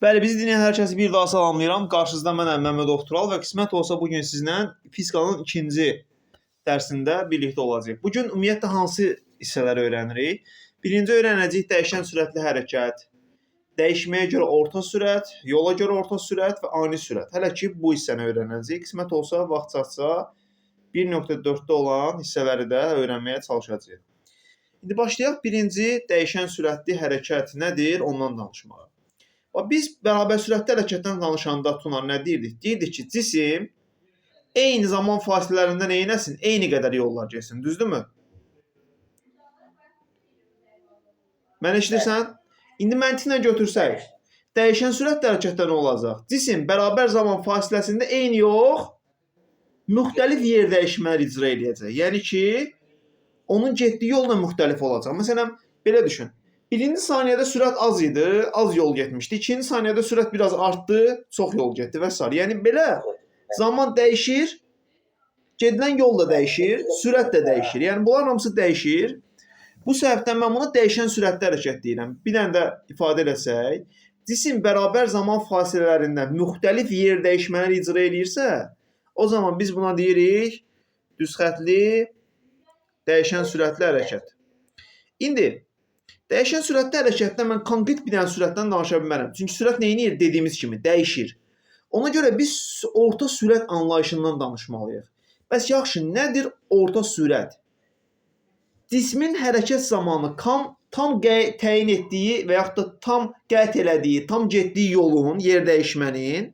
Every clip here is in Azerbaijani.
Bəli, bizi dinləyən hər kəsi bir daha salamlayıram. Qarşınızda mənəm Məmmədov Tural və qismət olsa bu gün sizlə fizikanın ikinci dərsində birlikdə olacağıq. Bu gün ümumiyyətlə hansı hissələri öyrənirik? Birinci öyrənəcəyik dəyişən sürətli hərəkət, dəyişməyə görə orta sürət, yola görə orta sürət və ani sürət. Hələ ki bu hissəni öyrənəcəyik. Qismət olsa vaxt çatsa 1.4-də olan hissələri də öyrənməyə çalışacağıq. İndi başlayaq birinci dəyişən sürətli hərəkət nədir, ondan danışmağa. Bax, biz bərabər sürətli hərəkətdən danışanda Tunar nə deyirdik? Deyirdik ki, cisim eyni zaman fasilələrində nə etsin? Eyni qədər yollar getsin, düzdürmü? Məni eşidirsən? İndi məntiqlə götürsək, dəyişən sürətli hərəkətdə nə olacaq? Cisim bərabər zaman fasiləsində eyni yox, müxtəlif yer dəyişmələr icra eləyəcək. Yəni ki, onun getdiyi yol da müxtəlif olacaq. Məsələn, belə düşün. Birinci saniyədə sürət az idi, az yol getmişdi. İkinci saniyədə sürət biraz artdı, çox yol getdi və s. Yəni belə zaman dəyişir, gedilən yol da dəyişir, sürət də dəyişir. Yəni bunların hamısı dəyişir. Bu səbəbdən mən buna dəyişən sürətli hərəkət deyirəm. Bir dənə də ifadə eləsək, cisim bərabər zaman fasilələrində müxtəlif yer dəyişmələr icra eləyirsə, o zaman biz buna deyirik düzxətli dəyişən sürətli hərəkət. İndi dəyişən sürətli hərəkətdə mən konkret bir dənə sürətdən danışa bilmərəm. Çünki sürət nə edir? Dediyimiz kimi dəyişir. Ona görə biz orta sürət anlayışından danışmalıyıq. Bəs yaxşı, nədir orta sürət? Cismin hərəkət zamanı tam təyin etdiyi və yaxud da tam qət elədiyi, tam getdiyi yolun, yer dəyişmənin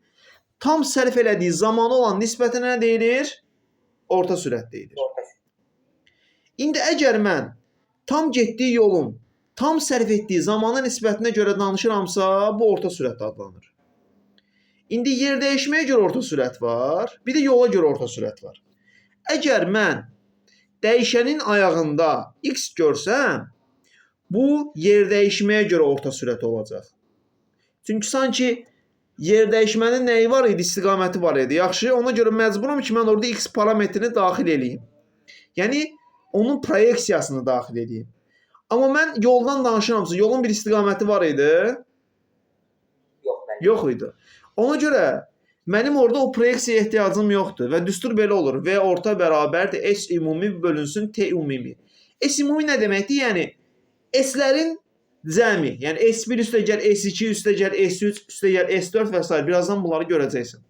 tam sərf elədiyi zamanı olan nisbətinə nə deyilir? Orta sürət deyilir. İndi əgər mən tam getdiyi yolun tam sərf etdiyi zamana nisbətinə görə danışıramsa, bu orta sürət adlanır. İndi yer dəyişməyə görə orta sürət var, bir də yola görə orta sürət var. Əgər mən dəyişənin ayağında x görsəm, bu yer dəyişməyə görə orta sürət olacaq. Çünki sanki yer dəyişmənin nəyi var idi, istiqaməti var idi. Yaxşı, ona görə məcburam ki, mən orada x parametrini daxil eləyim. Yəni, onun proyeksiyasını daxil edeyim. Amma mən yoldan danışıramsa, yolun bir istiqaməti var idi? Yox, mənim. Yox idi. Ona görə mənim orada o proyeksiyaya ehtiyacım yoxdur və düstur belə olur. V orta bərabərdir S ümumi bölünsün T ümumi. S ümumi nə deməkdir? Yəni S-lərin cəmi. Yəni S1 üstə gəl S2 üstə gəl S3 üstə gəl S4 və s. Birazdan bunları görəcəksin.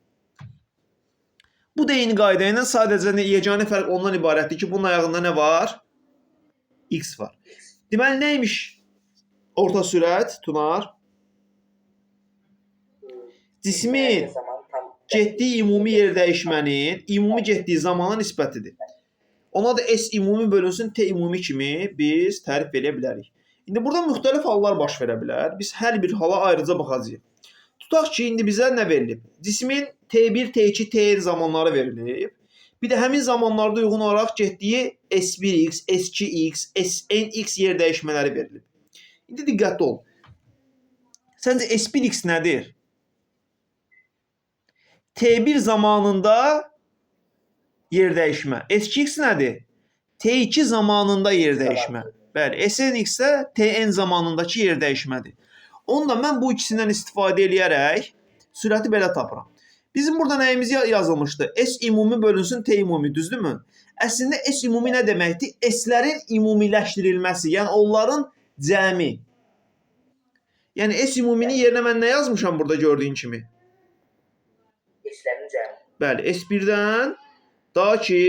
Bu da eyni qayda ilə sadəcə yeganə fərq ondan ibarətdir ki, bunun ayağında nə var? X var. Deməli, nə imiş orta sürət, Tunar? Cismin getdiyi ümumi yer dəyişmənin ümumi getdiyi zamana nisbətidir. Ona da S ümumi bölünsün T ümumi kimi biz tərif eləyə bilərik. İndi burada müxtəlif hallar baş verə bilər. Biz hər bir hala ayrıca baxacağıq. Tutaq ki, indi bizə nə verilib? Cismin T1, T2, Tn zamanları verilib. Bir də həmin zamanlarda uyğun olaraq getdiyi S1x, S2x, SNx yer dəyişmələri verilib. İndi diqqətli ol. Səncə S1x nədir? T1 zamanında yer dəyişmə. S2x nədir? T2 zamanında yer dəyişmə. Bəli, SNx də Tn zamanındakı yer dəyişmədir. Onda mən bu ikisindən istifadə eləyərək sürəti belə tapıram. Bizim burada nəyimiz yazılmışdı? S ümumi bölünsün T ümumi, düzdürmü? Əslində S ümumi nə deməkdir? S-lərin ümumiləşdirilməsi, yəni onların cəmi. Yəni S ümuminin yerinə mən nə yazmışam burada gördüyün kimi? S-lərin cəmi. Bəli, S1-dən daha ki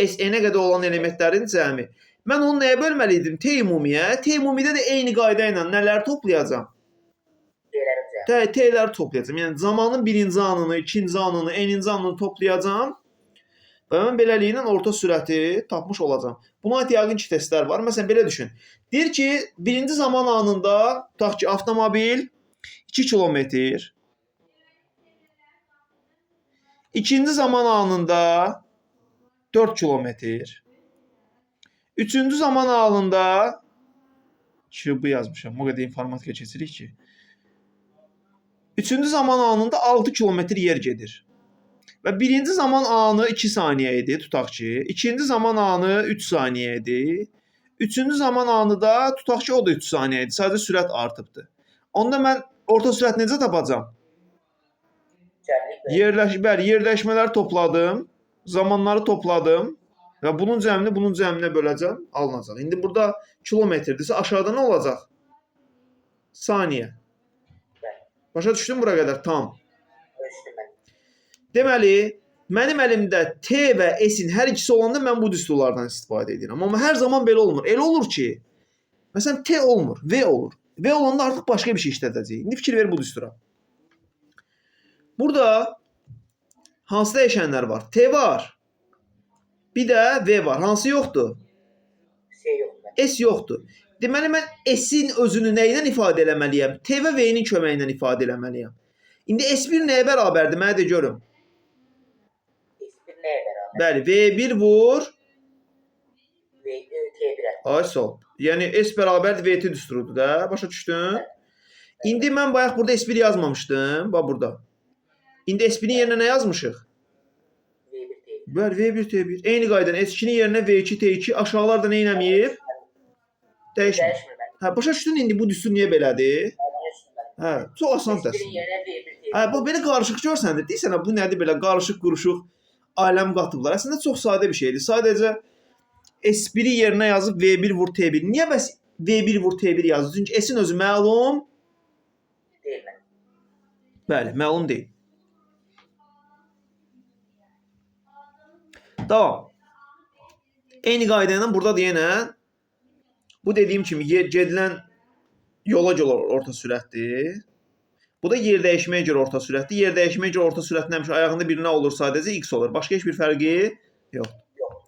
SN-ə qədər olan elementlərin cəmi. Mən onu nəyə bölməli idim? T ümumiyə. T ümumidə də eyni qayda ilə nələri toplayacağam? T-lərin cəmi. T-ləri toplayacağam. Yəni zamanın birinci anını, ikinci anını, n-inci anını toplayacağam. Və mən beləliklə orta sürəti tapmış olacağam. Buna aid yəqin ki, testlər var. Məsələn, belə düşün. Deyir ki, birinci zaman anında, tutaq ki, avtomobil 2 kilometr, ikinci zaman anında 4 kilometr, üçüncü zaman anında ki, bu yazmışam, o qədər informatika keçirik ki, üçüncü zaman anında 6 kilometr yer gedir. Və birinci zaman anı 2 saniyə idi, tutaq ki. İkinci zaman anı 3 saniyə idi. Üçüncü zaman anı da tutaq ki, o da 3 saniyə idi. Sadəcə sürət artıbdır. Onda mən Orta sürət necə tapacağam? Cəmlik və Bəli, yerdəyişmələri topladım, zamanları topladım və bunun cəmini bunun cəminə böləcəm, alınacaq. İndi burada kilometrdirsə aşağıda nə olacaq? Saniyə. Bəli. Başa düşdün bura qədər tam. Ölçdüm mən. Deməli, mənim əlimdə T və S-in hər ikisi olanda mən bu düsturlardan istifadə edirəm. Amma hər zaman belə olmur. Elə olur ki, məsələn T olmur, V olur. V olanda artıq başqa bir şey işlədəcəyik. İndi fikir ver bu düstura. Burada hansı dəyişənlər var? T var. Bir də V var. Hansı yoxdur? S yox müəllim. S yoxdur. Deməli mən S-in özünü nə ilə ifadə eləməliyəm? T və V-nin köməyi ilə ifadə eləməliyəm. İndi S1 nəyə bərabərdir? Mənə də görüm. S1 nəyə bərabər? Bəli, V1 vur. V T1-ə. Ay sağ ol. Yəni S bərabərdir VT düsturudur da. Başa düşdün? İndi mən bayaq burada S1 yazmamışdım. Bax burada. İndi S1-in yerinə nə yazmışıq? V1 T1. Bəli, V1 T1. Eyni qaydadan S2-nin yerinə V2 T2 aşağılar da nə eləməyib? Dəyişmir. Dəyişmir müəllim. Hə, başa düşdün indi bu düstur niyə belədir? Başa düşdüm müəllim. Hə, çox asan S1-in təslim. yerinə V1 T1. Hə, bax belə qarışıq görsəndir. Deyirsən, bu nədir belə qarışıq quruşuq aləm qatıblar. Əslində çox sadə bir şeydir. Sadəcə S1-i yerinə yazıb V1 vur T1. Niyə bəs V1 vur T1 yazır? Çünki S-in özü məlum. Deyil müəllim. Bəli, məlum deyil. Davam. Eyni qayda ilə burada da yenə bu dediyim kimi gedilən yola görə orta sürətdir. Bu da yer dəyişməyə görə orta sürətdir. Yer dəyişməyə görə orta sürət nəmiş? Ayağında bir nə olur? Sadəcə x olur. Başqa heç bir fərqi yoxdur. Yox.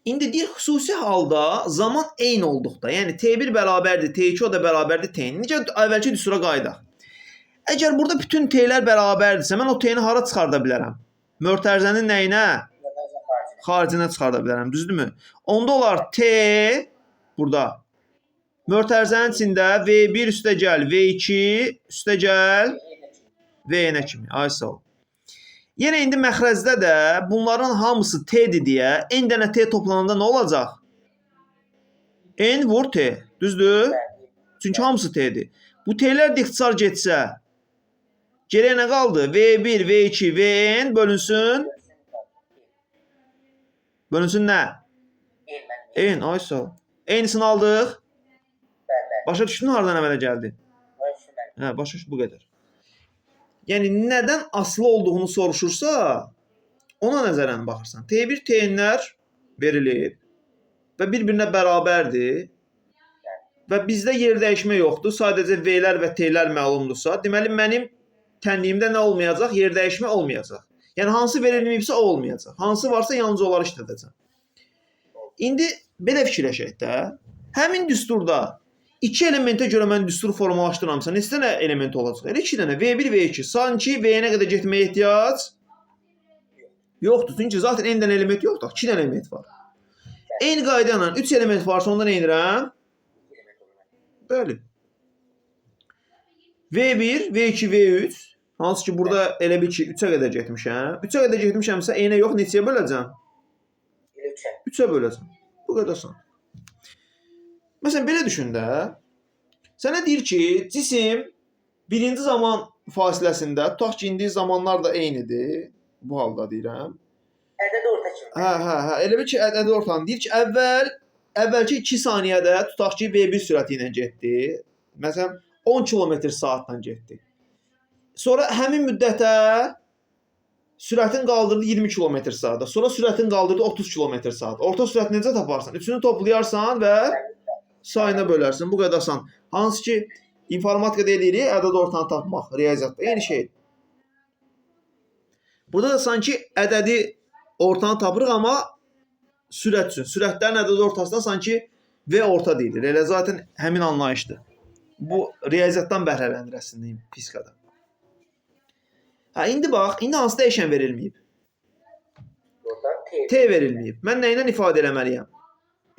İndi deyir xüsusi halda zaman eyni olduqda, yəni T1 bərabərdir T2, o da bərabərdir T-nin. Necə əvvəlki düstura qayıdaq. Əgər burada bütün T-lər bərabərdirsə, mən o T-ni hara çıxarda bilərəm? Mötərizənin nəyinə? Mötərizə xaricinə. Xaricinə çıxarda bilərəm, düzdürmü? Onda olar T burada. Mötərizənin içində V1 üstəgəl V2 üstəgəl V-nə kimi. Ay sağ ol. Yenə indi məxrəcdə də bunların hamısı T-dir deyə n dənə T toplananda nə olacaq? N vur T. Düzdür? Bəli. Çünki hamısı T-dir. Bu T-lər də ixtisar getsə, geriyə nə qaldı? V1, V2, Vn bölünsün. Bölünsün nə? N müəllim. N, ay sağ ol. Eynisini aldıq. Bəli, bəli. Başa düşdün hardan əmələ gəldi? Başa düşdüm müəllim. Hə, başa düşdü bu qədər. Yəni nədən asılı olduğunu soruşursa, ona nəzərən baxırsan. T1, T-lər verilib və bir-birinə bərabərdir. Və bizdə yer dəyişmə yoxdur. Sadəcə V-lər və T-lər məlumdursa, deməli mənim tənliyimdə nə olmayacaq? Yer dəyişmə olmayacaq. Yəni hansı verilməyibsə o olmayacaq. Hansı varsa yalnız onları işlədəcəm. İndi belə fikirləşək də. Həmin düsturda iki elementə görə mən düstur formalaşdıramsa, neçə dənə element olacaq? Elə iki dənə. V1, V2. Sanki V-nə qədər getməyə ehtiyac yoxdur. Çünki zaten n dənə element yoxdur. 2 dənə element var. Eyni qayda ilə 3 element varsa onda nə edirəm? İki element olur müəllim. Bəli. V1, V2, V3. Hansı ki burada elə bil ki 3-ə qədər getmişəm. 3-ə qədər getmişəmsə n-ə yox neçəyə böləcəm? Elə 3-ə. 3-ə böləcəm. Bu qədər asan. Məsələn belə düşün də. Sənə deyir ki, cisim birinci zaman fasiləsində, tutaq ki, indi zamanlar da eynidir. Bu halda deyirəm. Ədəd orta kimi. Hə. Elə bil ki, ədəd ortanı deyir ki, əvvəlki 2 saniyədə tutaq ki, V1 sürəti ilə getdi. Məsələn, 10 km saatla getdi. Sonra həmin müddətə sürətin qaldırdı 20 km saata. Sonra sürətin qaldırdı 30 km saat. Orta sürət necə taparsan? Üçünü toplayarsan və sayına bölərsən. Bu qədər asan. Hansı ki, informatikada eləyirik, ədəd ortanı tapmaq riyaziyyatda. Eyni şeydir. Burada da sanki ədədi ortanı tapırıq, amma sürət üçün. Sürətlərin ədədi ortasında sanki V orta deyilir. Elə zaten həmin anlayışdır. Bu riyaziyyatdan bəhrələnir əslində fizikada. Hə, indi bax, indi hansı dəyişən verilməyib? Burada T. T verilməyib. Mən nə ilə ifadə eləməliyəm?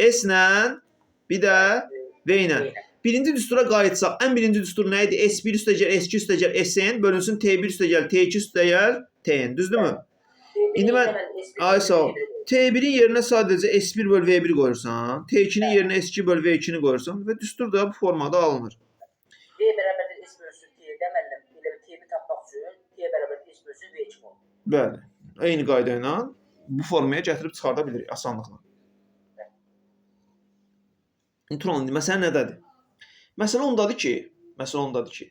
S-lə, bir də V ilə. Birinci düstura qayıtsaq, ən birinci düstur nə idi? S1 üstəgəl S2 üstəgəl SN bölünsün T1 üstəgəl T2 üstəgəl TN. Düzdürmü? İndi mən- Ay, sağ ol. T1-in yerinə sadəcə S1 böl V1 qoyursan, T2-nin yerinə S2 böl V2-ni qoyursan və düstur da bu formada alınır. V bərabərdir S bölünsün T-də müəllim, elə bir T-ni tapmaq üçün T bərabərdir S bölünsün V kimi olur. Bəli. Eyni qayda ilə bu formaya gətirib çıxarda bilirik asanlıqla. İndi Turan, indi məsələ nədədir? Məsələ ondadır ki, məsələ ondadır ki,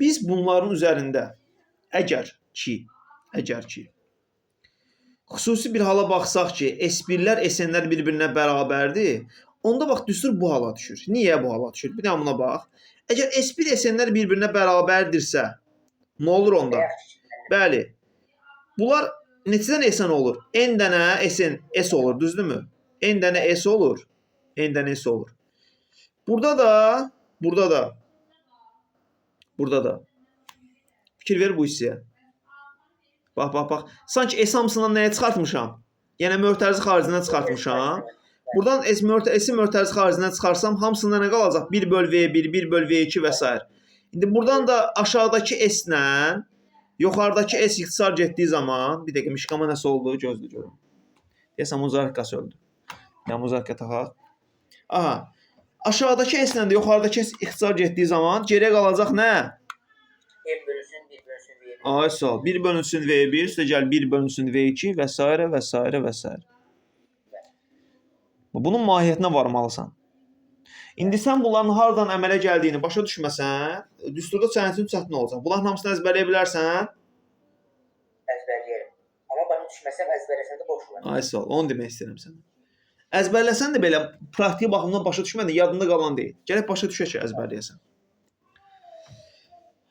biz bunların üzərində əgər ki xüsusi bir hala baxsaq ki, S1-lər, SN-lər bir-birinə bərabərdir, onda bax düstur bu hala düşür. Niyə bu hala düşür? Bir dənə buna bax. Əgər S1, SN-lər bir-birinə bərabərdirsə, nə olur onda? Bəli. Bunlar neçə dənə SN olur? N dənə SN S olur, düzdürmü? N dənə S olur. N dənə S olur. Burada da, burada da, burada da. Fikir ver bu hissəyə. Bax, bax, bax. Sanki S hamısından nəyə çıxartmışam? Yəni mötərizə xaricindən çıxartmışam. Buradan S S-i mötərizə xaricindən çıxarsam, hamısında nə qalacaq? 1 böl V1, 1 böl V2 və s. İndi buradan da aşağıdakı S-lə yuxarıdakı S ixtisar getdiyi zaman, bir dəqiqə mişkama nəsə oldu, gözlə görüm. Deyəsən muzarkası öldü. Ya muzarka taxaq. Aha. Aşağıdakı S-lə də yuxarıdakı S ixtisar getdiyi zaman geriyə qalacaq nə? M bölünsün 1 bölünsün V1. Ay sağ ol. 1 bölünsün V1, üstə gəl 1 bölünsün V2 və s. və s. və s. Bunun mahiyyətinə varmalısan. İndi sən bunların hardan əmələ gəldiyini başa düşməsən, düsturda sənin üçün çətin olacaq. Bunların hamısını əzbərləyə bilərsən. Əzbərləyərəm. Amma başa düşməsəm əzbərləsəm də boş olar. Ay sağ ol. Onu demək istəyirəm sənə. Əzbərləsən də belə praktiki baxımdan başa düşmədin, yadında qalan deyil. Gərək başa düşək ki, əzbərləyəsən.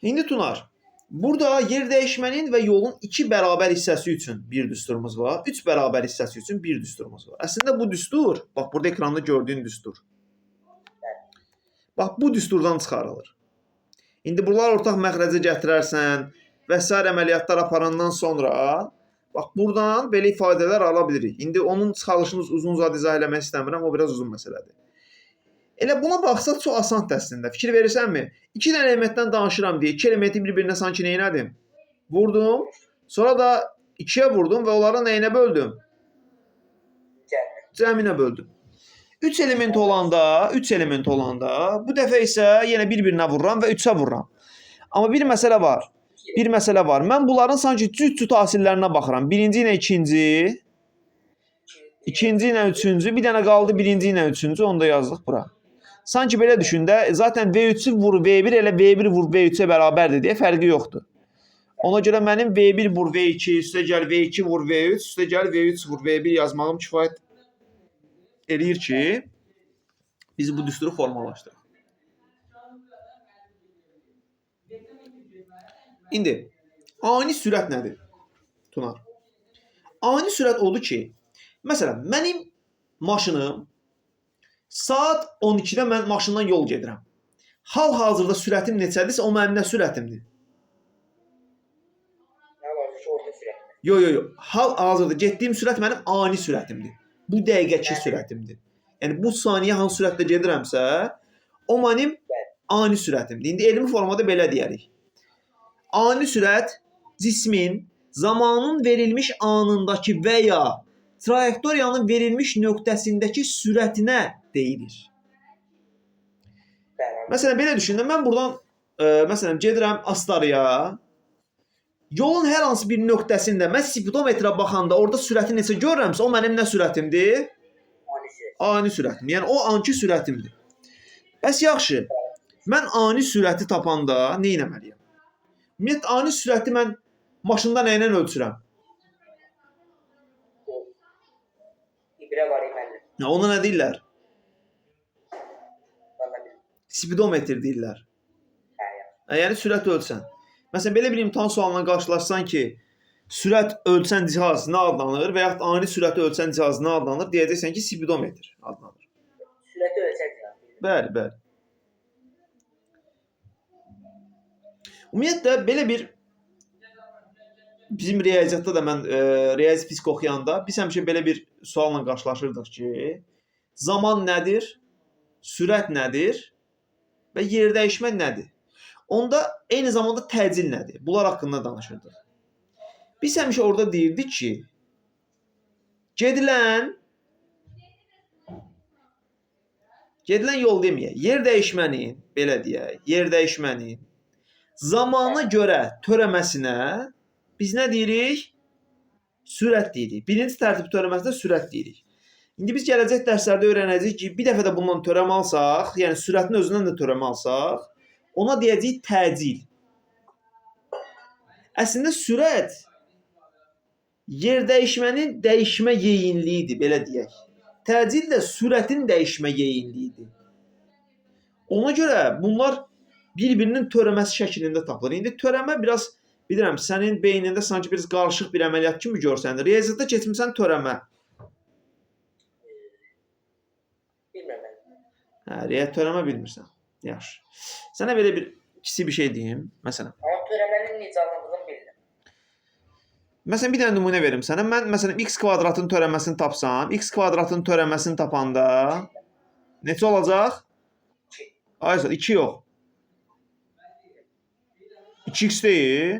İndi Tunar, burada yer dəyişmənin və yolun iki bərabər hissəsi üçün bir düsturumuz var. Üç bərabər hissəsi üçün bir düsturumuz var. Əslində bu düstur, bax burada ekranda gördüyün düstur. Bax bu düsturdan çıxarılır. İndi bunlar ortaq məxrəcə gətirərsən və sair əməliyyatlar aparandan sonra bax buradan belə ifadələr ala bilirik. İndi onun çıxarılışını uzun-uzadı izah eləmək istəmirəm, o biraz uzun məsələdir. Elə buna baxsaq çox asandır əslində. Fikir verirsənmi? İki dənə elementdən danışıram deyə iki elementi bir-birinə sanki nə elədim? Vurdum. Sonra da ikiyə vurdum və onları nəyinə böldüm? Cəmi. Cəminə böldüm. 3 element olanda, 3 element olanda bu dəfə isə yenə bir-birinə vururam və 3-ə vururam. Amma bir məsələ var. Bir məsələ var. Mən bunların sanki cüt-cüt hasillərinə baxıram. Birinci ilə ikinci, ikinci ilə üçüncü, bir dənə qaldı birinci ilə üçüncü, onu da yazdıq bura. Sanki belə düşün də, zaten V3-ü vur V1 elə V1 vur V3-ə bərabərdir deyə fərqi yoxdur. Ona görə mənim V1 vur V2, üstə gəl V2 vur V3, üstə gəl V3 vur V1 yazmağım kifayət eləyir ki, biz bu düsturu formalaşdıraq. İndi ani sürət nədir? Tunar. Ani sürət odur ki, məsələn, mənim maşınım saat 12-də mən maşından yol gedirəm. Hal-hazırda sürətim neçədirsə, o mənim nə sürətimdir? Nə var ki, orta sürətlə. Yo, yo, yo. Hal-hazırda getdiyim sürət mənim ani sürətimdir. Bu dəqiqəki sürətimdir. Yəni bu saniyə hansı sürətlə gedirəmsə, o mənim ani sürətimdir. İndi elmi formada belə deyərik. Ani sürət cismin zamanın verilmiş anındakı və ya trayektoriyanın verilmiş nöqtəsindəki sürətinə deyilir. Bəli. Məsələn belə düşün də mən buradan məsələn gedirəm Astaraya. Yolun hər hansı bir nöqtəsində mən spidometrə baxanda orada sürəti neçə görürəmsə, o mənim nə sürətimdir? Ani sürət. Ani sürətim. Yəni o anki sürətimdir. Bəs yaxşı. Mən ani sürəti tapanda nə etməliyəm? Ümumiyyətlə ani sürəti mən maşında nə ilə ölçürəm? O İbrə var müəllim. Ya ona nə deyirlər? Vallahi bilmirəm. Spidometr deyirlər. Hə, yaxşı. Hə, yəni sürət ölçən. Məsələn belə bir imtahan sualına qarşılaşsan ki, sürət ölçən cihaz nə adlanır və yaxud ani sürəti ölçən cihaz nə adlanır? Deyəcəksən ki, spidometr adlanır. Sürəti ölçən cihaz. Bəli, bəli. Ümumiyyətlə belə bir bizim riyaziyyatda da mən riyazi fizik oxuyanda biz həmişə belə bir sualla qarşılaşırdıq ki, zaman nədir? Sürət nədir? Və yerdəyişmə nədir? Onda eyni zamanda təcil nədir? Bunlar haqqında danışırdıq. Biz həmişə orada deyirdik ki, gedilən Gedilən yol deməyək. Yer dəyişmənin, belə deyək, yer dəyişmənin zamana görə törəməsinə biz nə deyirik? Sürət deyirik. Birinci tərtib törəməsinə sürət deyirik. İndi biz gələcək dərslərdə öyrənəcəyik ki, bir dəfə də bundan törəmə alsaq, yəni sürətin özündən də törəmə alsaq, ona deyəcəyik təcil. Əslində sürət yer dəyişmənin dəyişmə yeyinliyidir, belə deyək. Təcil də sürətin dəyişmə yeyinliyidir. Ona görə bunlar bir-birinin törəməsi şəklində tapılır. İndi törəmə biraz, bilirəm, sənin beynində sanki biraz qarışıq bir əməliyyat kimi görsənir. Riyaziyyatda keçmisən törəmə. Bilmirəm mən. Hə, riyaziyyat törəmə bilmirsən. Yaxşı. Sənə belə bir kiçik bir şey deyim, məsələn. Amma törəmənin necə alındığını bilirəm. Məsələn, bir dənə nümunə verim sənə. Mən məsələn x kvadratın törəməsini tapsam, x kvadratın törəməsini tapanda neçə olacaq? 2. Ay, 2 yox. 2x deyil.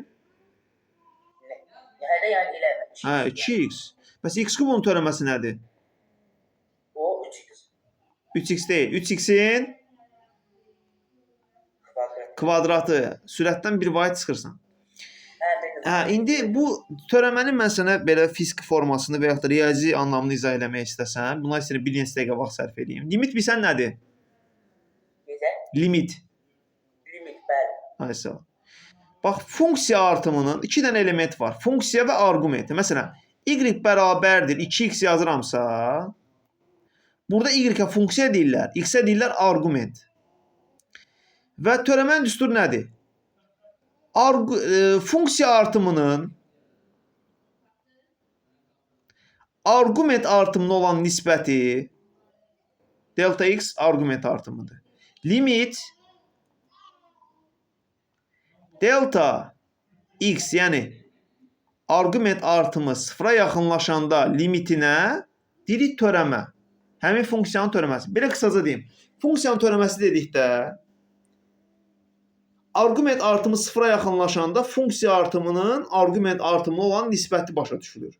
Hələ yəni elə. Hə, 2x. Bəs x kubun törəməsi nədir? O 3x 3x deyil. 3x-in kvadrat. kvadratı. Sürətdən bir vahid çıxırsan. Hə, bildim. Hə, indi bu törəmənin mən sənə belə fiziki formasını və yaxud da riyazi anlamını izah eləmək istəsəm, buna istəyirəm bir neçə dəqiqə vaxt sərf eləyim. Limit bilsən nədir? Necə? Limit. Limit, bəli. Ay sağ ol. Bax, funksiya artımının iki dənə element var. Funksiya və arqument. Məsələn, y bərabərdir 2x yazıramsa, burada y-ə funksiya deyirlər, x-ə deyirlər arqument. Və törəmənin düsturu nədir? Funksiya artımının arqument artımına olan nisbəti delta x arqument artımıdır. Limit delta x, yəni arqument artımı sıfıra yaxınlaşanda limitinə deyirik törəmə. Həmin funksiyanın törəməsi. Belə qısaca deyim. Funksiyanın törəməsi dedikdə arqument artımı sıfıra yaxınlaşanda funksiya artımının arqument artımına olan nisbəti başa düşülür.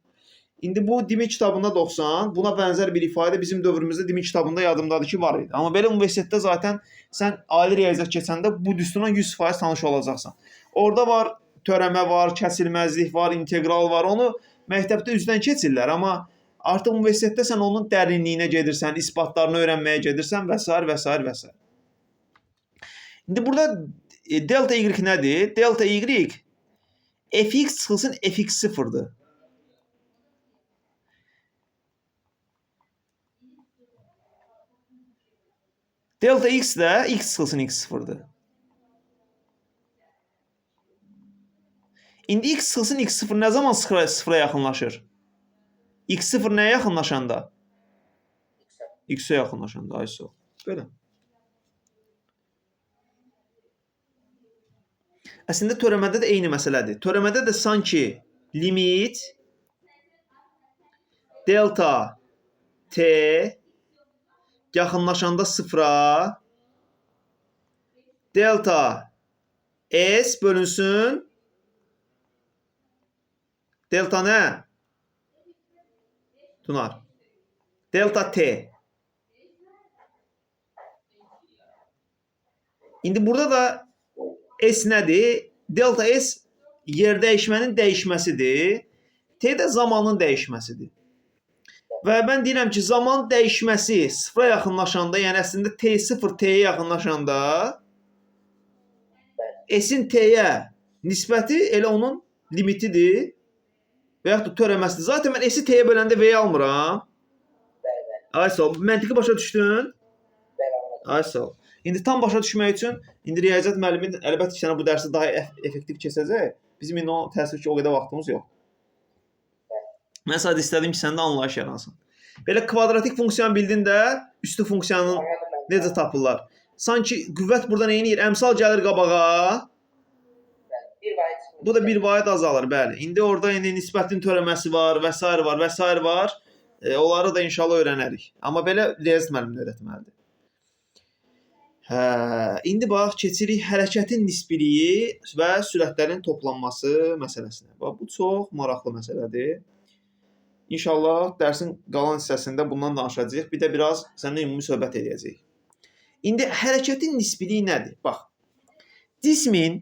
İndi bu Dimi kitabında 90, buna bənzər bir ifadə bizim dövrümüzdə Dimi kitabında yadımdadır ki, var idi. Amma belə universitetdə zaten sən ali riyaziyyat keçəndə bu düsturla 100% tanış olacaqsan. Orada var törəmə var, kəsilməzlik var, integral var. Onu məktəbdə üzdən keçirlər, amma artıq universitetdə sən onun dərinliyinə gedirsən, isbatlarını öyrənməyə gedirsən və sair və sair və sair. İndi burada delta y nədir? Delta y fx çıxılsın fx sıfırdır. Delta x də x çıxılsın x sıfırdır. İndi x çıxılsın x sıfır nə zaman sıfıra yaxınlaşır? X sıfır nəyə yaxınlaşanda? X-ə. X-ə yaxınlaşanda, ay sağ ol. Belə. Əslində törəmədə də eyni məsələdir. Törəmədə də sanki limit delta t yaxınlaşanda sıfıra delta s bölünsün delta nə? Tunar. Delta t. İndi burada da S nədir? Delta S yer dəyişmənin dəyişməsidir. T də zamanın dəyişməsidir. Və mən deyirəm ki, zaman dəyişməsi sıfıra yaxınlaşanda, yəni əslində T0 T-yə yaxınlaşanda S-in T-yə nisbəti elə onun limitidir və yaxud da törəməsidir. Zaten mən S-i T-yə böləndə V-yi almıram. Bəli, bəli. Ay sağ ol. Məntiqi başa düşdün? Bəli, anladım. Ay sağ ol. İndi tam başa düşmək üçün indi riyaziyyat müəllimi əlbəttə ki, sənə bu dərsi daha effektiv keçəcək. Bizim indi o təəssüf ki, o qədər vaxtımız yox. Mən sadəcə istədim ki, səndə anlayış yaransın. Belə kvadratik funksiyanı bildin də, üstü funksiyanın necə tapırlar? Sanki qüvvət burada nə edir? Əmsal gəlir qabağa. Bir vahid çıxır. Bu da bir vahid azalır, bəli. İndi orada indi nisbətin törəməsi var və sair var və sair var. Onları da inşallah öyrənərik. Amma belə riyaziyyat müəllimi öyrətməlidir. Hə, indi bax keçirik hərəkətin nisbiliyi və sürətlərin toplanması məsələsinə. Bax bu çox maraqlı məsələdir. İnşallah dərsin qalan hissəsində bundan danışacağıq. Bir də biraz səninlə ümumi söhbət eləyəcəyik. İndi hərəkətin nisbiliyi nədir? Bax. Cismin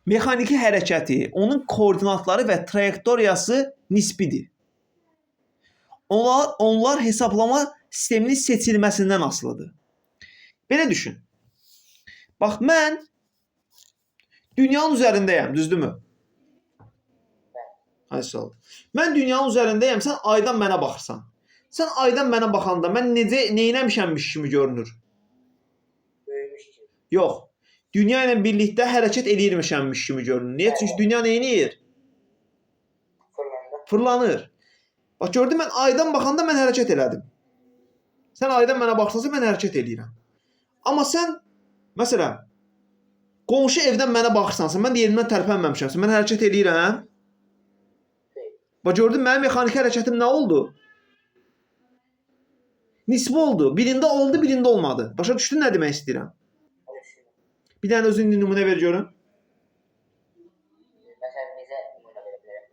mexaniki hərəkəti, onun koordinatları və trayektoriyası nisbidir. Onlar hesablama sisteminin seçilməsindən asılıdır. Belə düşün. Bax, mən dünyanın üzərindəyəm, düzdürmü? Ay sağ ol. Mən dünyanın üzərindəyəm, sən aydan mənə baxırsan. Sən aydan mənə baxanda mən necə neynəmişəmmiş kimi görünür? Böyümüş kimi. Yox. Dünya ilə birlikdə hərəkət eləyirmişəmmiş kimi görünür. Niyə? Çünki dünya nə eləyir? Fırlandı. Fırlanır. Bax gördün, mən aydan baxanda mən hərəkət elədim. Sən aydan mənə baxsansa mən hərəkət eləyirəm. Amma sən məsələn qonşu evdən mənə baxırsansa, mən də yerimdən tərpənməmişəmsə, mən hərəkət eləyirəm. Xeyr. Bax gördün, mənim mexaniki hərəkətim nə oldu? Nisbi oldu. Birində oldu, birində olmadı. Başa düşdün nə demək istəyirəm? Başa düşdüm. Bir dənə özün indi nümunə ver görüm. Məsələn, necə nümunə verə bilərəm?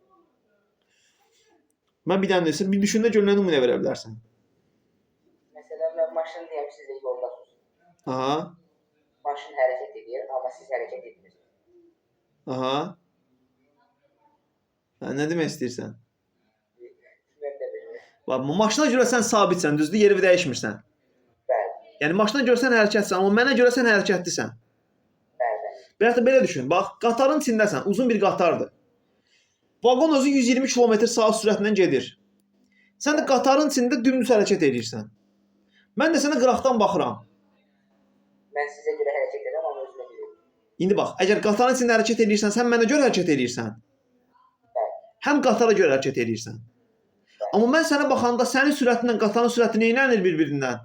Mən bir dənə desə, bir düşün də gör nə nümunə verə bilərsən. Məsələn, mən maşın deyəm, siz də yoldasınız. Aha, Maşın hərəkət edir, amma siz hərəkət etmirsiniz. aha. Hə, nə demək istəyirsən? Mən də bilmirəm. Bax, maşına görə sən sabitsən, düzdür? Yeri dəyişmirsən. Bəli, Yəni maşına görə sən hərəkətsən, amma mənə görə sən hərəkətlisən. bəli, bəli. Və ya da belə düşün. Bax, qatarın içindəsən, uzun bir qatardır. Vaqon özü 120 km saat sürətlə gedir. Sən də qatarın içində dümdüz hərəkət eləyirsən. Mən də sənə qıraqdan baxıram. Mən sizə görə hərəkət edirəm, amma özümə görə. İndi bax, əgər qatarın içində hərəkət eləyirsən, sən mənə görə hərəkət eləyirsən. Bəli. Həm qatara görə hərəkət eləyirsən. Amma mən sənə baxanda sənin sürətinlə qatarın sürəti neynənir bir-birindən?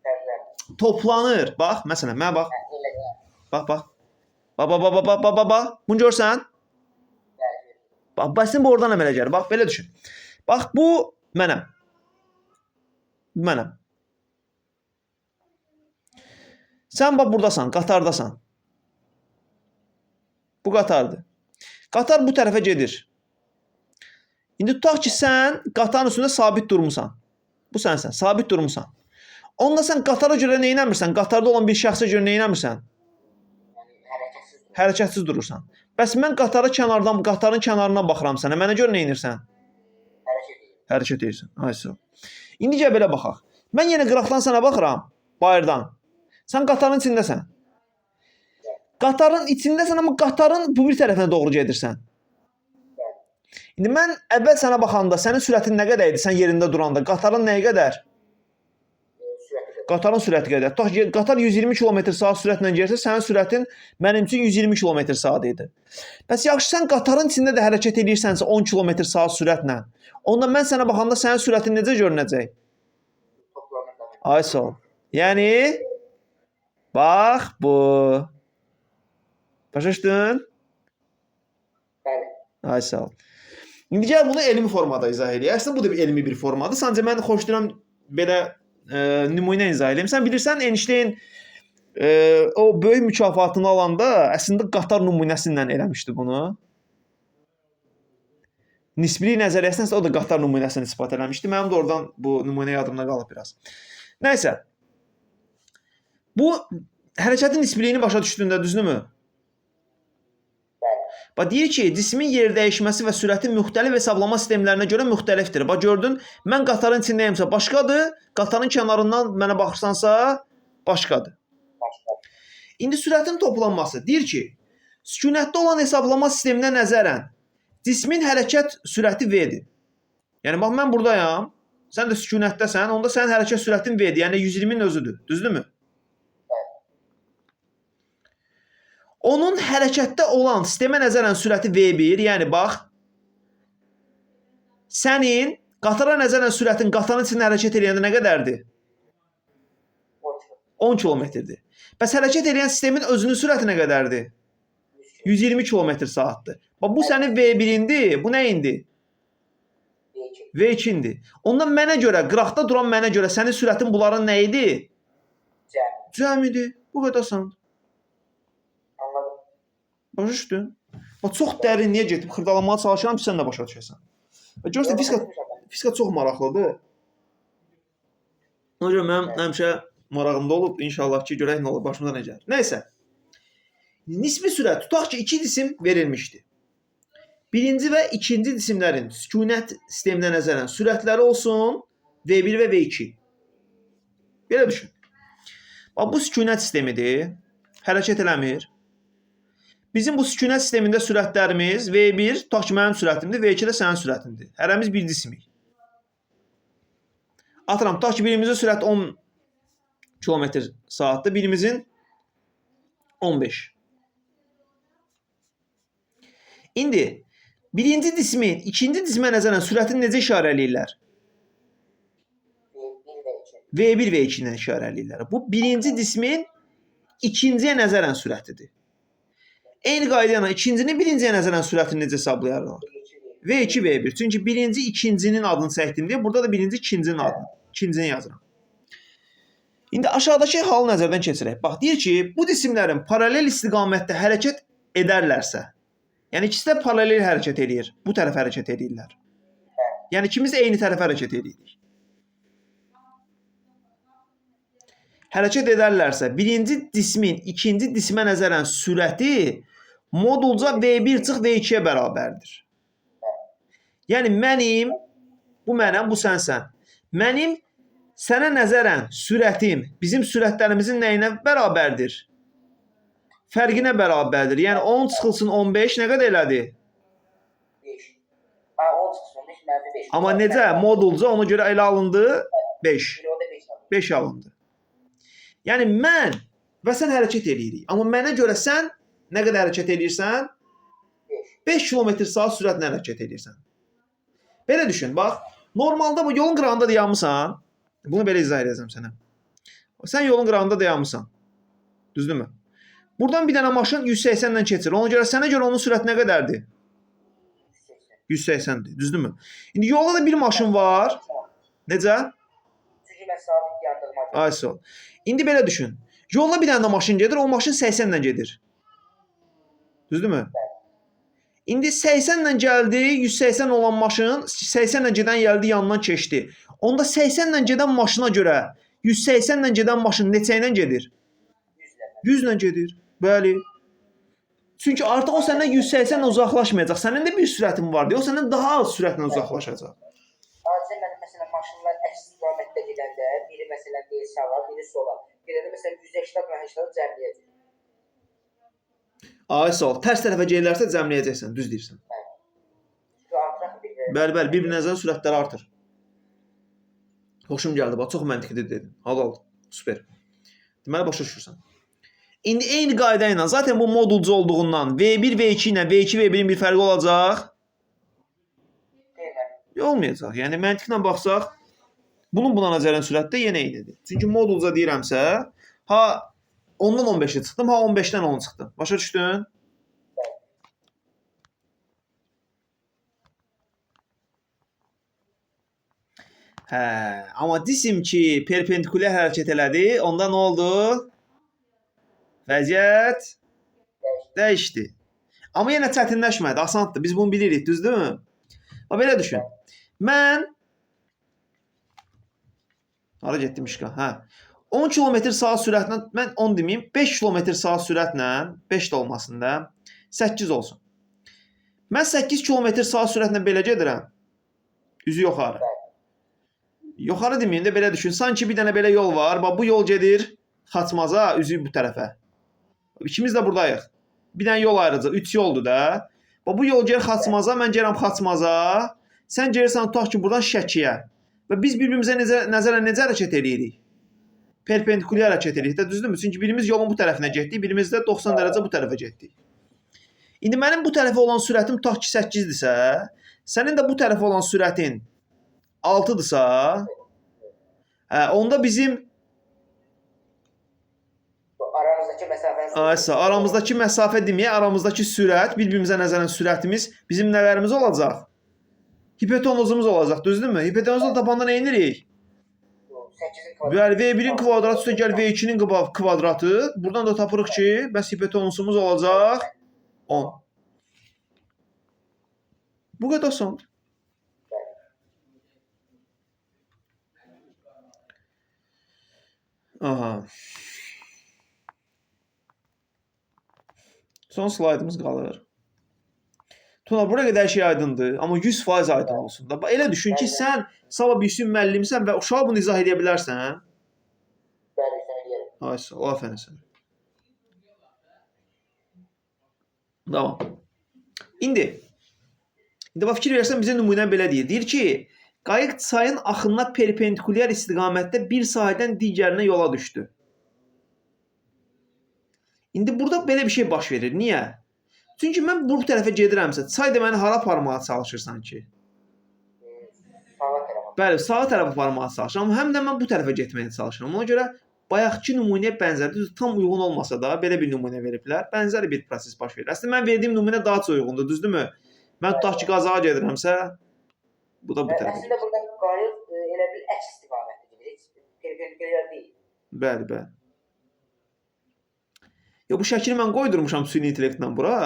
Fərqlənmir. Toplanır. Bax, məsələn, mənə bax. Hə, elə də. Bax, bax. Bax, bax, bax, bax, bax, bax, bax. Bunu görsən? Bəli. Bax, bəsin bu oradan əmələ gəlir. Bax, belə düşün. Bax, bu mənəm. Bu mənəm. Sən bax burdasan, qatardasan. Bu qatardır. Qatar bu tərəfə gedir. İndi tutaq ki, sən qatarın üstündə sabit durmusan. Bu sənsən, sabit durmusan. Onda sən qatara görə nə etmirsən? Qatarda olan bir şəxsə görə nə etmirsən? Yəni hərəkətsiz durur. Hərəkətsiz durursan. Bəs mən qatara kənardan, qatarın kənarından baxıram sənə. Mənə görə nə edirsən? Hərəkət edir. Hərəkət edirsən. Ay sağ ol. İndi gəl belə baxaq. Mən yenə qıraqdan sənə baxıram, bayırdan. Sən qatarın içindəsən. Qatarın içindəsən, amma qatarın bu bir tərəfinə doğru gedirsən. İndi mən əvvəl sənə baxanda sənin sürətin nə qədər idi sən yerində duranda? Qatarın nəyə qədər? Sürəti qədər. Qatarın sürəti qədər. Tutaq ki, qatar 120 km/saat sürətlə gedirsə, sənin sürətin mənim üçün 120 km/saat idi. Bəs yaxşı, sən qatarın içində də hərəkət edirsənsə 10 km/saat sürətlə, onda mən sənə baxanda sənin sürətin necə görünəcək? Toplanır da. Ay sağ ol. Yəni bax bu. Başa düşdün? Bəli. Ay sağ ol. İndi gəl bunu elmi formada izah eləyək. Əslində bu da bir elmi bir formadır. Sadəcə mən xoşlayıram belə nümunə izah eləyim. Sən bilirsən Einstein o böyük mükafatını alanda əslində qatar nümunəsi ilə eləmişdi bunu. Nisbilik nəzəriyyəsində isə o da qatar nümunəsini isbat eləmişdi. Mənim də oradan bu nümunə yadımda qalıb biraz. Nəysə. Bu hərəkətin nisbiliyini başa düşdüyündə düzdürmü? Bəli. Bax deyir ki, cismin yer dəyişməsi və sürəti müxtəlif hesablama sistemlərinə görə müxtəlifdir. Bax gördün, mən qatarın içindəyimsə başqadır, qatarın kənarından mənə baxırsansa başqadır. Başqa. İndi sürətin toplanması deyir ki, sükunətdə olan hesablama sisteminə nəzərən cismin hərəkət sürəti V-dir. Yəni bax mən burdayam, sən də sükunətdəsən, onda sənin hərəkət sürətin V-dir, yəni 120-nin özüdür. Düzdürmü? Onun hərəkətdə olan sistemə nəzərən sürəti V1, yəni bax sənin qatara nəzərən sürətin qatarın içində hərəkət eləyəndə nə qədərdir? 10 km. 10 kilometrdir. Bəs hərəkət eləyən sistemin özünün sürəti nə qədərdir? 100 km. 120 km saatdır. Bax bu sənin V1-indir, bu nə indi? V2. V2-indir. Ondan mənə görə, qıraqda duran mənə görə sənin sürətin bunların nə idi? Cəmi. Cəm idi. Bu qədər asan. Anladım. Başa düşdün? Bax çox dərinliyə getib xırdalamağa çalışıram ki, sən də başa düşəsən. Və görürsən fizika çox maraqlıdır. Ona görə mənim həmişə Marağımda olub. İnşallah ki, görək nə olur, başımıza nə gəlir. Nəysə. Nisbi sürət, tutaq ki, iki cisim verilmişdi. Birinci və ikinci cisimlərin sükunət sisteminə nəzərən sürətləri olsun V1 və V2. Belə düşün. Bax, bu sükunət sistemidir. Hərəkət eləmir. Bizim bu sükunət sistemində sürətlərimiz V1, tutaq ki, mənim sürətimdir, V2 də sənin sürətindir. Hərəmiz bir cisimik. Atıram, tutaq ki, birimizin sürəti 10 km saatdır, birimizin 15. İndi birinci cismin ikinci cismə nəzərən sürətini necə işarə eləyirlər? V1 və 2. V1 V2 ilə işarə eləyirlər. Bu birinci cismin ikinciyə nəzərən sürətidir. Eyni qayda ilə ikincinin birinciyə nəzərən sürətini necə hesablayarlar? V2 V1. V2 V1. Çünki birinci ikincinin adını çəkdim deyə burada da birinci ikincinin adını, ikincini yazıram. İndi aşağıdakı halı nəzərdən keçirək. Bax, deyir ki, bu cisimlərin paralel istiqamətdə hərəkət edərlərsə, yəni ikisi də paralel hərəkət eləyir, bu tərəfə hərəkət eləyirlər. Yəni ikimiz də eyni tərəfə hərəkət eləyirik. Hərəkət edərlərsə, birinci cismin ikinci cismə nəzərən sürəti modulca V1 çıx V2-yə bərabərdir. Yəni mənim, bu mənəm, bu sənsən. Mənim sənə nəzərən sürətim bizim sürətlərimizin nəyinə bərabərdir? Fərqinə bərabərdir. Yəni 10 çıxılsın 15 nə qədər elədi? 5. Ha, 10 çıxsın 15, mənfi 5. Amma necə? Modulca ona görə elə alındı 5. Bir onda 5 alındı. 5 alındı. Yəni mən və sən hərəkət eləyirik. Amma mənə görə sən nə qədər hərəkət eləyirsən? 5. 5 km saat sürətlə hərəkət eləyirsən. Belə düşün, bax. Normalda bu yolun qırağında dayanmısan. Bunu belə izah edəcəm sənə. Sən yolun qırağında dayanmısan. Düzdürmü? Buradan bir dənə maşın 180 ilə keçir. Ona görə sənə görə onun sürəti nə qədərdir? 180. 180-dir. Düzdürmü? İndi yolda da bir maşın var. Necə? Çünki mən sabit yandığıma görə. Ay sağ ol. İndi belə düşün. Yolda bir dənə də maşın gedir, o maşın 80 ilə gedir. Düzdürmü? İndi 80 ilə gəldi, 180 olan maşın 80 ilə gedən gəldi, yanından keçdi. Onda 80 ilə gedən maşına görə 180 ilə gedən maşın neçə ilə gedir? 100 ilə. 100 ilə gedir. Bəli. Çünki artıq o səndən 180 ilə uzaqlaşmayacaq. Sənin də bir sürətin var deyə o səndən daha az sürətlə uzaqlaşacaq. Adicə mənim məsələn maşınlar əks istiqamətdə gedəndə biri məsələn deyir sağa, biri sola. Gedəndə məsələn 180 ilə 80 cəmləyəcək. Ay sağ ol. Tərs tərəfə gedirlərsə cəmləyəcəksən, düz deyirsən. Çünki artır axı bir-birinə. Bəli, bəli, bir-birinə nəzərən sürətləri artır. Xoşum gəldi, bax, çox məntiqli dedin. Halal, super. Deməli, başa düşürsən. İndi eyni qayda ilə, zaten bu modulcu olduğundan V1, V2 ilə V2, V1-in bir fərqi olacaq? Deyil mi? Olmayacaq. Yəni, məntiqlə baxsaq, bunun buna nəzərən sürət də yenə eynidir. Çünki modulca deyirəmsə, ha 10-dan 15-ə çıxdım, ha 15-dən 10 çıxdım. Başa düşdün? Hə, amma cisim ki perpendikulyar hərəkət elədi, onda nə oldu? Vəziyyət dəyişdi. Amma yenə çətinləşmədi, asandır. Biz bunu bilirik, düzdürmü? Bax belə düşün. Mən hara getdim işqa? Hə. 10 km saat sürətlə, mən 10 deməyim, 5 km saat sürətlə, 5 də olmasın da, 8 olsun. Mən 8 km saat sürətlə belə gedirəm. Üzü yuxarı. Yuxarı deməyim də belə düşün. Sanki bir dənə belə yol var. Bax bu yol gedir Xaçmaza, üzü bu tərəfə. İkimiz də buradayıq. Bir dənə yol ayıracaq. 3 yoldur da. Bax bu yol gedir Xaçmaza, mən gəlirəm Xaçmaza. Sən gəlirsən tutaq ki, buradan Şəkiyə. Və biz bir-birimizə necə nəzərən necə hərəkət eləyirik? Perpendikulyar hərəkət eləyirik də, düzdürmü? Çünki birimiz yolun bu tərəfinə getdik, birimiz də 90 dərəcə bu tərəfə getdik. İndi mənim bu tərəfə olan sürətim tutaq ki 8-dirsə, sənin də bu tərəfə olan sürətin 6-dırsa, hə, onda bizim Aramızdakı məsafənin Aysa, aramızdakı məsafə deməyə, aramızdakı sürət, bir-birimizə nəzərən sürətimiz bizim nələrimiz olacaq? Hipotenuzumuz olacaq, düzdürmü? Hipotenuzu tapanda nə edirik? 8-in kvadratı. Bəli, V1-in kvadratı üstə gəl V2-nin kvadratı. Buradan da tapırıq ki, bəs hipotenusumuz olacaq 10. Bu qədər asandır. Aha. Son slaydımız qalır. Tuna, bura qədər şey aydındır, amma 100% aydın olsun da. Bax, elə düşün ki, Bəli. sən sabah bir gün müəllimsən və uşağa bunu izah edə bilərsən. Hə? Bəli, sən eləyərəm. Ay, sağ ol, afərin sənə. Tamam. İndi bax fikir versən bizə nümunə belə deyir. Deyir ki, qayıq çayın axınına perpendikulyar istiqamətdə bir sahədən digərinə yola düşdü. İndi burada belə bir şey baş verir. Niyə? Çünki mən bu tərəfə gedirəmsə, çay da məni hara aparmağa çalışır sanki? Sağa tərəfə. Bəli, sağa tərəfə aparmağa çalışıram, amma həm də mən bu tərəfə getməyə çalışıram. Ona görə bayaqki nümunəyə bənzər, düzdür, tam uyğun olmasa da belə bir nümunə veriblər. Bənzər bir proses baş verir. Əslində mən verdiyim nümunə daha çox uyğundur, düzdürmü? Mən tutaq ki, Qazağa gedirəmsə, bu da bu tərəfə. Əslində burada qayıq elə bil əks istiqamətdə gedir. Heç perpendikulyar deyil. Bəli, bəli. Yo, bu şəkili mən qoydurmuşam süni intellektlə bura.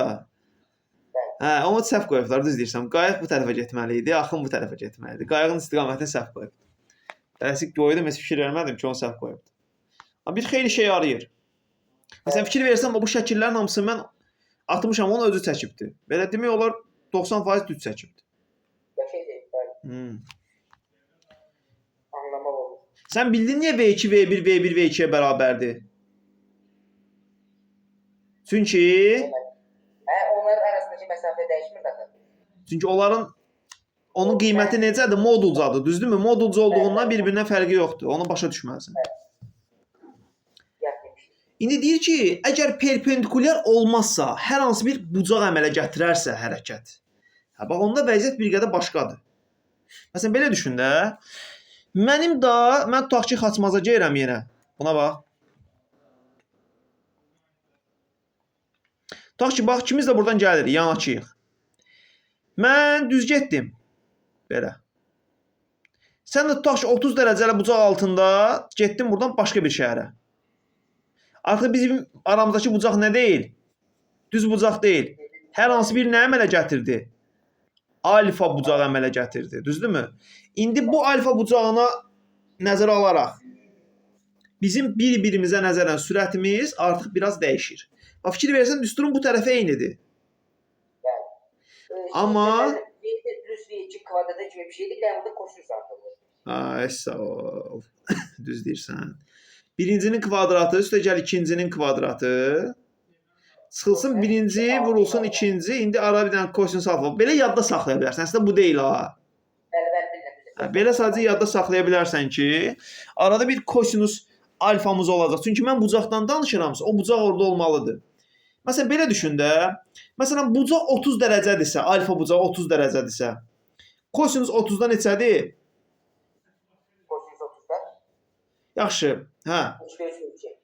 Hə, amma səhv qoyublar, düz deyirsən. Qayıq bu tərəfə getməli idi, axın bu tərəfə getməli idi. Qayığın istiqamətini səhv qoyub. Tələsik qoydum, heç fikir vermədim ki, onu səhv qoyub. Amma bir xeyli şey arayır. Məsələn, fikir versən, bu şəkillərin hamısını mən atmışam, onu özü çəkibdi. Belə demək olar 90% düz çəkibdi. Qəşəngdir, bəli. Anlamaq olur. Sən bildin niyə V2, V1, V1, V2-yə bərabərdir? Çünki Hə, onların arasındakı məsafə dəyişmir axı. Çünki onların onun qiyməti necədir? Modulcadır, düzdürmü? Modulca olduğundan bir-birindən fərqi yoxdur. Onu başa düşməlisən. Yad demişdik. İndi deyir ki, əgər perpendikulyar olmazsa, hər hansı bir bucaq əmələ gətirərsə hərəkət. Hə, bax onda vəziyyət bir qədər başqadır. Məsələn belə düşün də. Mənim də mən tutaq ki, Xaçmaza gəlirəm yenə. Buna bax. Tutaq ki, bax ikimiz də buradan gəlirik, yanaşıyıq. Mən düz getdim. Belə. Sən də tutaq ki, 30 dərəcəli bucaq altında getdin buradan başqa bir şəhərə. Artıq bizim aramızdakı bucaq nə deyil? Düz bucaq deyil. Hər hansı bir nə əmələ gətirdi? Alfa bucağı əmələ gətirdi. Düzdürmü? İndi bu alfa bucağına nəzərə alaraq bizim bir-birimizə nəzərən sürətimiz artıq biraz dəyişir. Bax fikir versən düsturun bu tərəfə eynidir. Amma- V1 plus V2 kvadratı kimi bir şeydir. Bir də burada kosinüs artırılır. Ay sağ ol. Düz deyirsən. Birincinin kvadratı üstəgəl ikincinin kvadratı. Çıxılsın birinci, vurulsun ikinci. İndi ara bir dənə kosinüs alfa. Belə yadda saxlaya bilərsən. Əslində bu deyil ha. Bəli, bəli, bilirəm, bilirəm. Hə, belə sadəcə yadda saxlaya bilərsən ki, arada bir kosinüs alfamız olacaq. Çünki mən bucaqdan danışıramsa, o bucaq orada olmalıdır. Məsələn belə düşün də. Məsələn bucaq 30 dərəcədirsə, alfa bucağı 30 dərəcədirsə, kosinüs 30-da neçədir? Kosinüs 30-da Yaxşı. Hə. 3 3 2.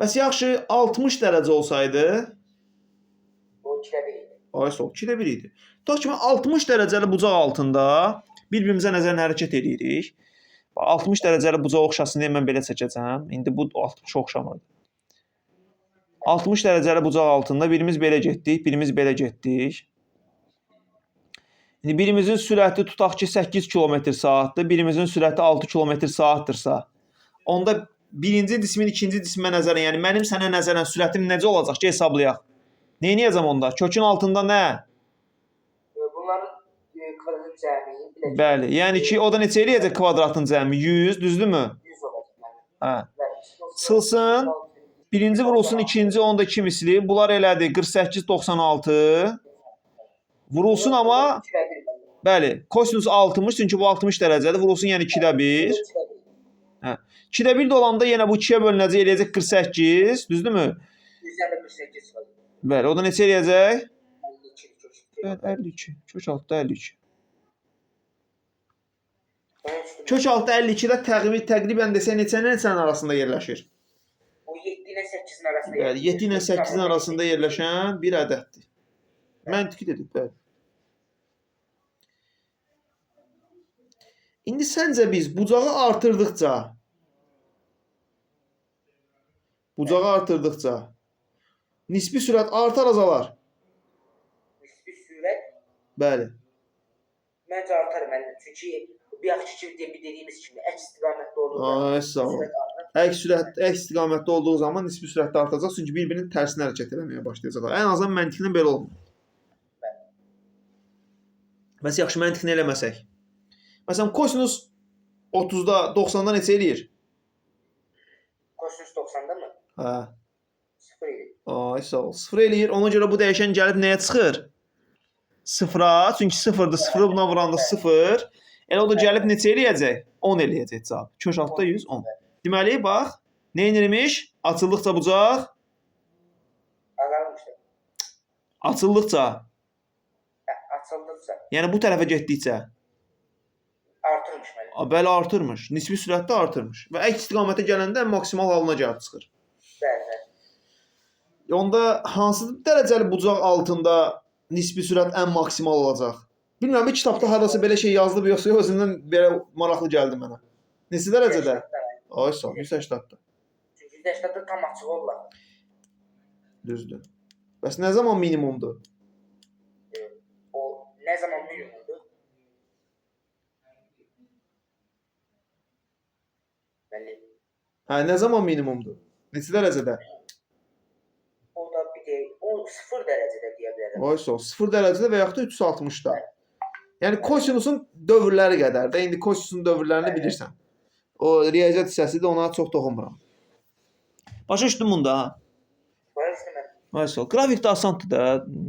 Bəs yaxşı 60 dərəcə olsaydı, O 2-də 1 idi. ay sol 2-də 1 idi. Tutaq ki, mən 60 dərəcəli bucaq altında bir-birimizə nəzərən hərəkət eləyirik. Bax, 60 dərəcəli bucaq oxşasın deyə mən belə çəkəcəm. İndi bu 60 oxşamırdı. 60 dərəcəli bucaq altında birimiz belə getdik, birimiz belə getdik. İndi birimizin sürəti tutaq ki 8 km saatdır, birimizin sürəti 6 km saatdırsa, onda birinci cismin ikinci cismə nəzərən, yəni mənim sənə nəzərən sürətim necə olacaq ki, hesablayaq. Nə edəcəm onda? Kökün altında nə? Bunların kvadratın cəmi biləcək. Bəli, yəni ki, o da neçə eləyəcək kvadratın cəmi? 100, düzdürmü? 100 olacaq. Bəli. Hə. Bəli. Çıxılsın. Birinci vurulsun, ikinci onda 2 misli. Bunlar elədi 48 96. Vurulsun amma bəli, kosinus 60, çünki bu 60 dərəcədir. Vurulsun yəni 2-də 1. 2-də 1 də olanda yenə bu 2-yə bölünəcək, eləyəcək 48, düzdürmü? 148 çıxacaq. Bəli, o da neçə eləyəcək? 52 kök. Bəli, 52. Kök altda 52. Mən heç bilmirəm. Kök altda 52-də təqribən desək neçə ilə neçənin arasında yerləşir? O 7 ilə 8-in arasında. Bəli, 7 ilə 8-in arasında yerləşən bir ədəddir. Məntiqi dedik, bəli. İndi səncə biz bucağı artırdıqca nisbi sürət artar azalar? Nisbi sürət Bəli. məncə artar mənim. Çünki bayaqki kimi dediyimiz kimi əks istiqamətdə olanda Ay, sağ ol. sürət artar. Əks sürət, əks istiqamətdə olduğu zaman nisbi sürətdə artacaq, çünki bir-birinin tərsinə hərəkət eləməyə başlayacaqlar. Ən azından məntiqlə belə olmalı. Bəs yaxşı məntiqlə eləməsək. Məsələn, kosinus 30-da 90-da neçə eləyir? Kosinus 90-da mı? Hə. 0 eləyir. Ay, sağ ol. 0 eləyir. Ona görə bu dəyişən gəlib nəyə çıxır? 0-a. Çünki 0-dır. 0-ı buna vuranda 0. Elə o da gəlib neçə eləyəcək? 10 eləyəcək cavab. Kök altda 110. Deməli, bax, nə edirmiş? Açıldıqca bucaq, Azalmışdı. açıldıqca, Hə, açıldıqca yəni bu tərəfə getdikcə, artırmış müəllim. Bəli, artırmış. Nisbi sürətdə artırmış. Və əks istiqamətə gələndə maksimal halına gəlib çıxır. Bəli, bəli. Onda hansı dərəcəli bucaq altında nisbi sürət ən maksimal olacaq? Bilmirəm, bir kitabda hardasa belə şey yazılıb yoxsa yox, özümdən belə maraqlı gəldi mənə. Neçə dərəcədə? 180-də. Ay sağ ol, 180-də. Çünki 180-də tam açıq olurlar. Düzdür. Bəs nə zaman minimumdur? O nə zaman minimumdur? Müəllim, Hə, nə zaman minimumdur? Neçə dərəcədə? o da bir də o 0 dərəcədə deyə bilərəm. Ay sağ ol, 0 dərəcədə və yaxud da 360-da. Yəni kosinusun dövrləri qədər də. İndi kosinusun dövrlərini bilirsən. O riyaziyyat hissəsidir, ona çox toxunmuram. Başa düşdün bunda? Ha? Başa düşdüm mən. Ay sağ ol. Qrafik də asandır da.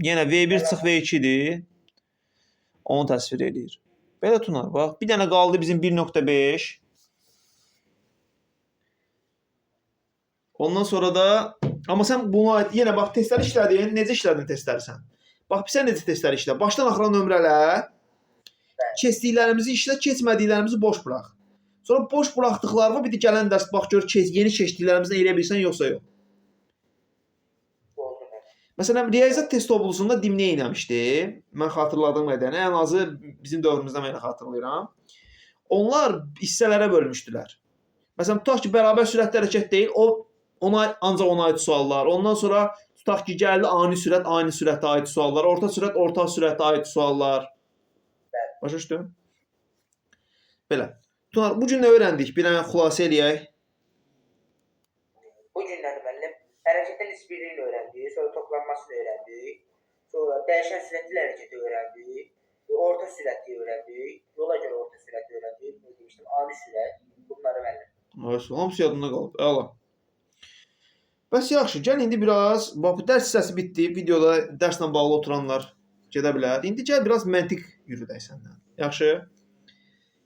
Yenə V1 çıx V2-dir. Onu təsvir eləyir. Belə Tunar, bax. Bir dənə qaldı bizim 1.5. Ondan sonra da amma sən buna aid yenə bax testləri işlədin. Necə işlədin testləri sən? Bax sən necə testləri işlə? Başdan axıra nömrələ. Keçdiklərimizi işlə, keçmədiklərimizi boş burax. Sonra boş buraxdıqlarını bir də gələn dərs bax gör yeni keçdiklərimizdən eləyə bilirsən yoxsa yox. Oldu müəllim. Məsələn, riyaziyyat test toblusunda dim nə etmişdi? Mən xatırladığım qədərini, ən azı bizim dövrümüzdə mən elə xatırlayıram. Onlar hissələrə bölmüşdülər. Məsələn, tutaq ki, bərabər sürətli hərəkət deyil, o ona ancaq ona aid suallar. Ondan sonra tutaq ki, gəldi ani sürət, ani sürətə aid suallar, orta sürət, orta sürətə aid suallar. Başa düşdün? Belə. Tunar, bu gün nə öyrəndik? Bir dənə xülasə eləyək. Bu gündən müəllim hərəkətin nisbiliyini öyrəndik, sonra toplanmasını öyrəndik, sonra dəyişən sürətli hərəkəti öyrəndik, orta sürəti öyrəndik, yola görə orta sürəti öyrəndik, nə demişdim, ani sürət, bunları müəllim. Ay, hamısı yadımda qalıb. Əla. Bəs yaxşı, gəl indi biraz, bax bu dərs hissəsi bitdi. Videoda dərslə bağlı oturanlar gedə bilər. İndi gəl biraz məntiq yürüdək səndən. Yaxşı?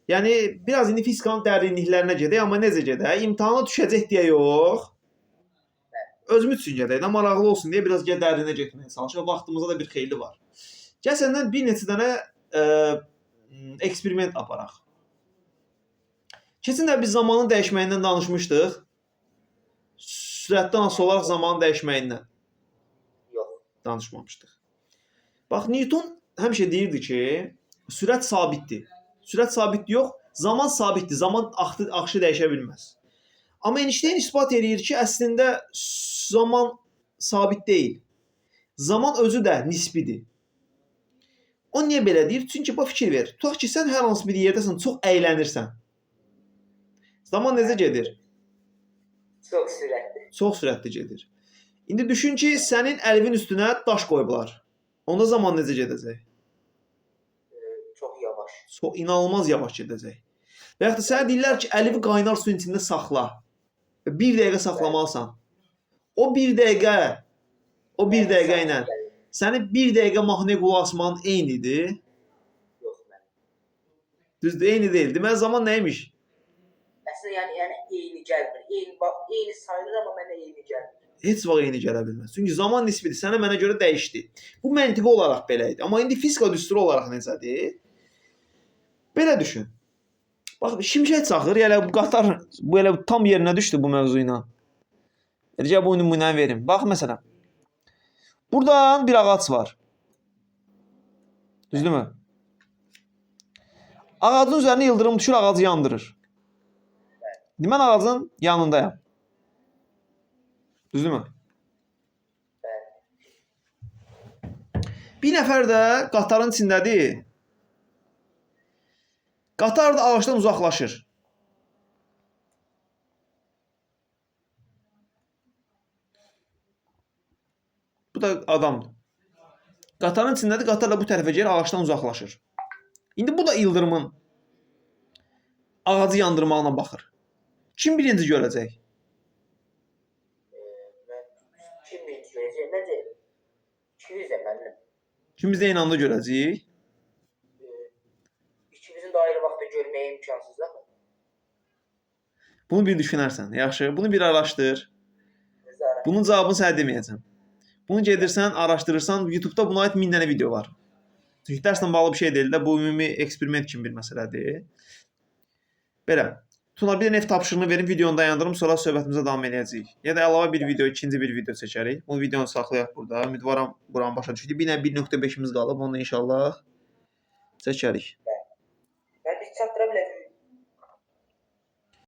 Yəni biraz indi fizikanın dərinliklərinə gedək, amma necə gedək? İmtahana düşəcək deyə yox. Özümüz üçün gedək də, maraqlı olsun deyə biraz gəl dərinə getməyə çalışaq. Vaxtımızda da bir xeyli var. Gəl səndən bir neçə dənə eksperiment aparaq. Keçən dəfə biz zamanın dəyişməyindən danışmışdıq. Sürətdən asılı olaraq zamanın dəyişməyindən Yox. danışmamışdıq. Bax Newton həmişə deyirdi ki, sürət sabitdir. Sürət sabitdir yox, zaman sabitdir. Zaman axışı dəyişə bilməz. Amma Einstein isbat eləyir ki, əslində zaman sabit deyil. Zaman özü də nisbidir. O niyə belə deyir? Çünki bax fikir ver. Tutaq ki, sən hər hansı bir yerdəsən, çox əylənirsən. Zaman necə gedir? Çox sürətli. Çox sürətli gedir. İndi düşün ki, sənin əlvin üstünə daş qoyublar. Onda zaman necə gedəcək? Çox yavaş. Çox inanılmaz yavaş gedəcək. Və yaxud da sənə deyirlər ki, əlvi qaynar suyun içində saxla. Və bir dəqiqə saxlamalısan. O bir dəqiqə, o bir dəqiqə ilə səni bir dəqiqə mahnıya qulaq asmağın eynidir. Yox müəllim. Düzdür, eyni deyil. Deməli zaman nə imiş? Əslində yəni eyni gəlmir. Eyni sayılır amma mənə eyni gəlmir. Heç vaxt eyni gələ bilməz. Çünki zaman nisbidir. Sənə mənə görə dəyişdi. Bu məntiqi olaraq belə idi. Amma indi fizika düsturu olaraq necədir? Belə düşün. Bax, şimşək çaxır, elə bu qatar bu elə tam yerinə düşdü bu mövzu ilə. Elə bu nümunəni verim. Bax məsələn. Buradan bir ağac var. Düzdürmü? Ağacın üzərinə ildırım düşür, ağacı yandırır. İndi mən ağacın yanındayam. Düzdürmü? Bir nəfər də qatarın içindədir. Qatar da ağacdan uzaqlaşır. Bu da adamdır. Qatarın içindədir, qatar da bu tərəfə gedir, ağacdan uzaqlaşır. İndi bu da ildırımın ağacı yandırmağına baxır. Kim birinci görəcək? Mən kim birinci görəcək? Məncə ikimiz də müəllim. İkimiz də eyni anda görəcəyik. İkimizin də ayrı vaxtda görməyə imkansız axı. Bunu bir düşünərsən. Yaxşı, bunu bir araşdır. Özü ara. Bunun cavabını sənə deməyəcəm. Bunu gedirsən, araşdırırsan, YouTube-da buna aid 1000 dənə video var. Çünki dərslə bağlı bir şey deyil də, bu ümumi eksperiment kimi bir məsələdir. Belə. Tuna bir dənə ev tapşırığını verim, videonu dayandırım, sonra söhbətimizə davam eləyəcəyik. Ya da əlavə bir video, ikinci bir video çəkərik. Bu videonu saxlayaq burada. Ümidvaram buranı başa düşdük. Bir dənə 1.5-imiz qalıb, onu inşallah çəkərik.